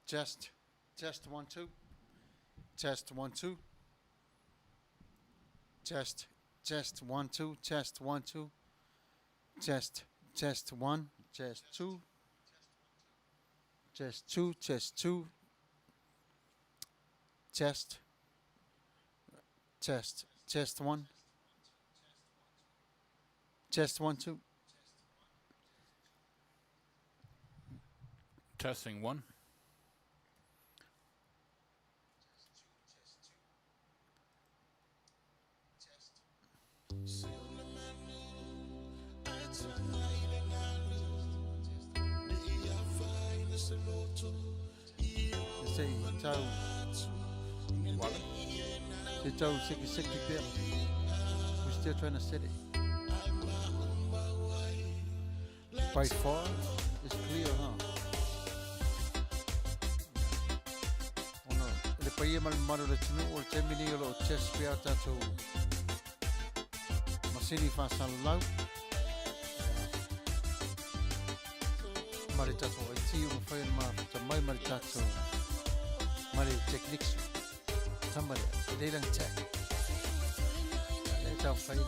Test, test, 1, 2. Test, 1, 2. Test, test, 1, 2. Test, 1, 2. Test, test, 1. Test, 2. Test, 2. Test, 2. Test, test, test, 1. Test, 1, 2. Testing 1. Se i tau. Se tau seki seki pea. We're still trying to set it. By far, it's clear, huh? Ona, le paia ma le mamalu o le atunuu o le taimi nei o lo o test pea a tatou masini faasalalau ma le tatou IT o mafai ona mafuta mai ma le tatou ma le techniques tama lea, e lei lana tech. Lea tau fai le